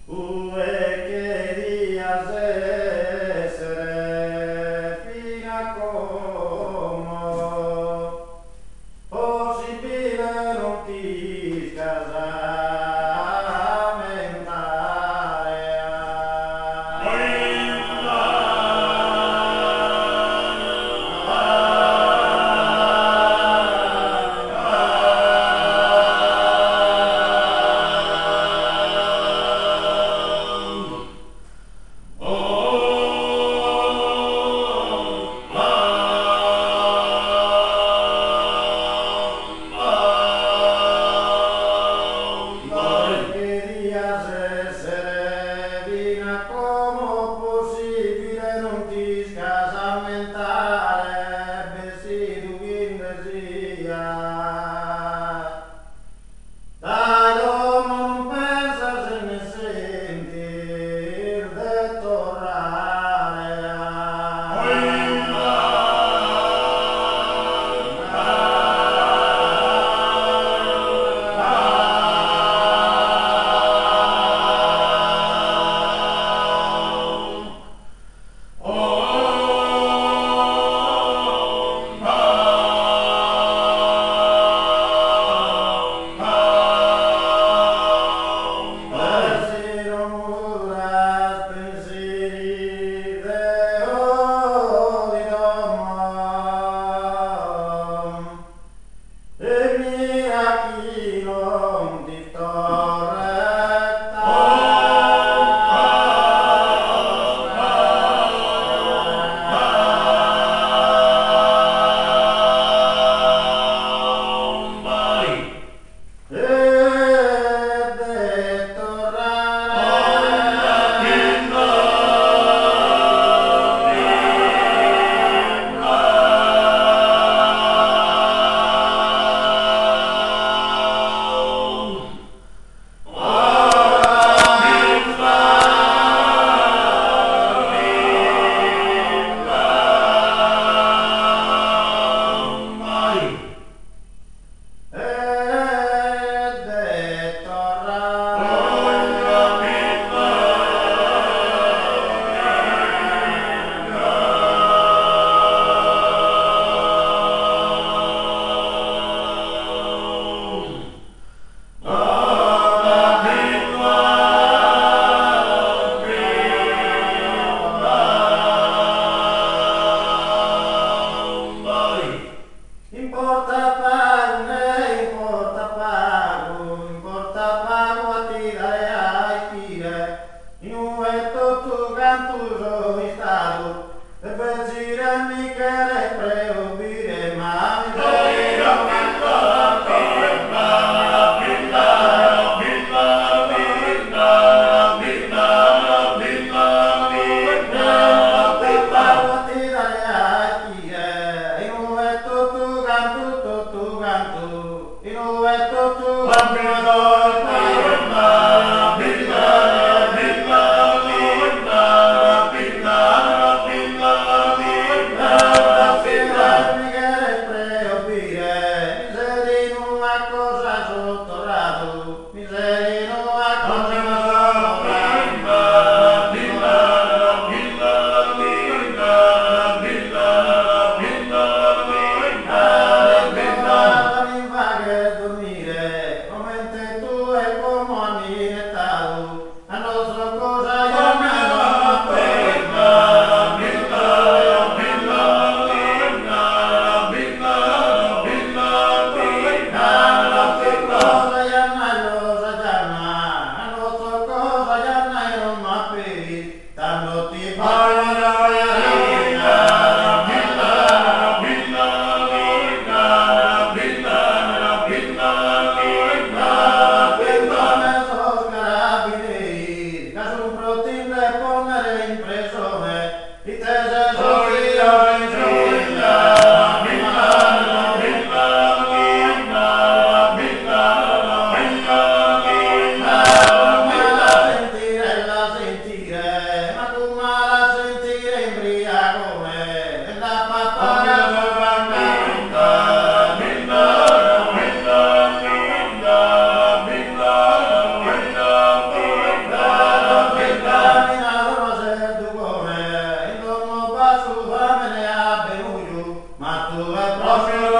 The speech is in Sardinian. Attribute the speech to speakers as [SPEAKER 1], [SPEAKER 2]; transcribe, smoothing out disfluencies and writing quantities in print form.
[SPEAKER 1] Ue cherias èssere fin'a como? Possibile non t'iscas ammentare. Cherias èssere fin'a como possibile non t'iscas ammentare bessidu chi nde sias dae domo non pensas e ne sentis de torrare. Si non mudas penseri deo ti domo e mira chi non ti torret. E de torrare. E de torrare. Importa pagu, ne importa pagu, importa pagu a ti dare a ischire inue totu cantu so istadu de bessire mi cheret proibire ma mi Importa pagu a ti dare a ischire inue totu cantu totu. Ma tue proprio